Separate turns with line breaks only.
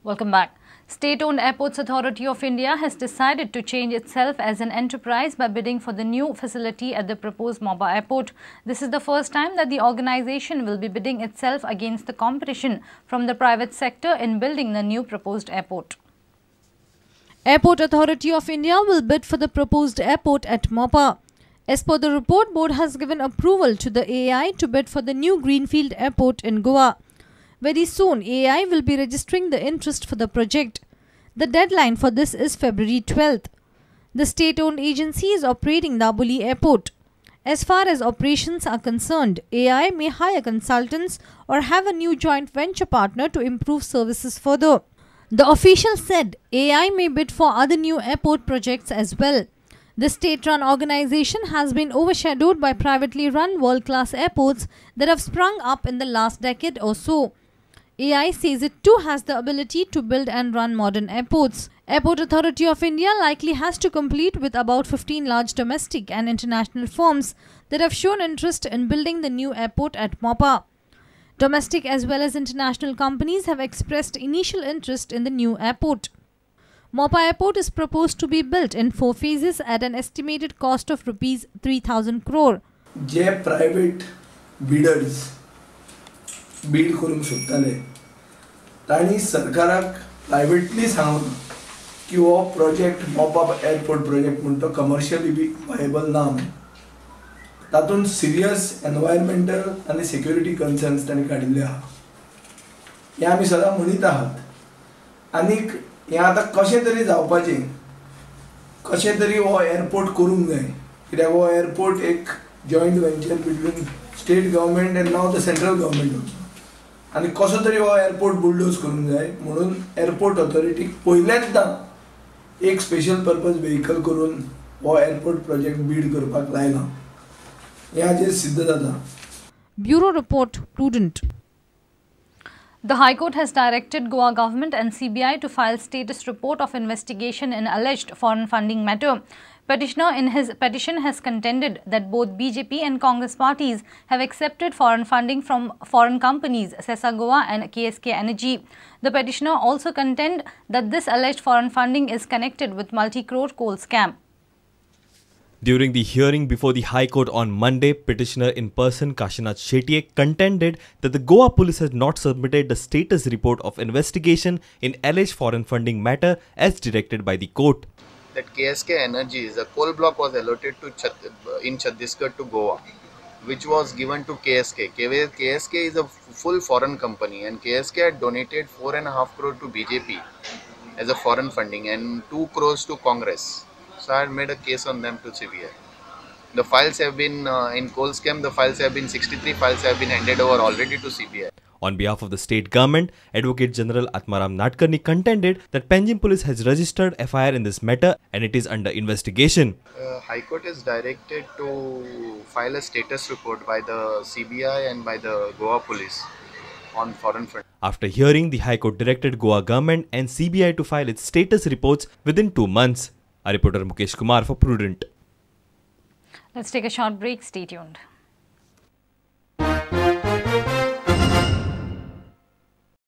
Welcome back. State-owned Airports Authority of India has decided to change itself as an enterprise by bidding for the new facility at the proposed Mopa Airport. This is the first time that the organization will be bidding itself against the competition from the private sector in building the new proposed airport.
Airport Authority of India will bid for the proposed airport at Mopa. As per the report, board has given approval to the AAI to bid for the new Greenfield Airport in Goa. Very soon, AAI will be registering the interest for the project. The deadline for this is February 12th. The state-owned agency is operating Dabolim Airport. As far as operations are concerned, AI may hire consultants or have a new joint venture partner to improve services further. The official said AI may bid for other new airport projects as well. The state-run organization has been overshadowed by privately run world-class airports that have sprung up in the last decade or so. AI says it too has the ability to build and run modern airports. Airport Authority of India likely has to compete with about 15 large domestic and international firms that have shown interest in building the new airport at Mopa. Domestic as well as international companies have expressed initial interest in the new airport. Mopa Airport is proposed to be built in 4 phases at an estimated cost of rupees 3,000 crore.
J private bidders bid करूंक सोदताले तांणी सरकाराक privately सांगून की हो project Mopa airport project म्हण तो commercially बी viable ना म्हणून तातूंत सिरियस एनवायरमेंटल आनी सेक्युरिटी कन्सर्न्स तांणी काडिल्ले आहा. हें आमी सदां म्हणीत आहात आनीक हें आतां कशें तरी जावपाचें, कशें तरी हो एअरपोर्ट करूंक जाय कित्याक हो एअरपोर्ट एक joint venture between state government and now the central government also. आनी कसो तरी हो एअरपोर्ट बुलडोज करूंक जाय म्हणून एअरपोर्ट ऑथॉरिटीक पयलेंच एक स्पेशल पर्पज व्हेकल करून हो एअरपोर्ट प्रोजेक्ट बीड करपाक लायला हें हाजेर सिद्ध जाता.
Bureau report, Prudent.
The High Court has directed Goa government and CBI to file status report of investigation in alleged foreign funding matter. Petitioner in his petition has contended that both BJP and Congress parties have accepted foreign funding from foreign companies Sesa Goa and KSK Energy. The petitioner also contend that this alleged foreign funding is connected with multi-crore coal scam.
During the hearing before the High Court on Monday, petitioner in person Kashinath Shetye contended that the Goa police has not submitted the status report of investigation in alleged foreign funding matter as directed by the court.
That KSK Energies, a coal block was allotted to in Chhattisgarh to Goa, which was given to KSK. KSK is a full foreign company, and KSK had donated 4.5 crore to BJP as a foreign funding and 2 crores to Congress. So I had made a case on them to CBI. The files have been, in coal scam, the files have been, 63 files have been handed over already to CBI.
On behalf of the state government, Advocate General Atmaram Nadkarni contended that Panjim Police has registered FIR in this matter and it is under investigation.
High Court is directed to file a status report by the CBI and by the Goa Police on foreign funding.
After hearing, the High Court directed Goa government and CBI to file its status reports within 2 months. Our reporter Mukesh Kumar for Prudent.
Let's take a short break. Stay tuned.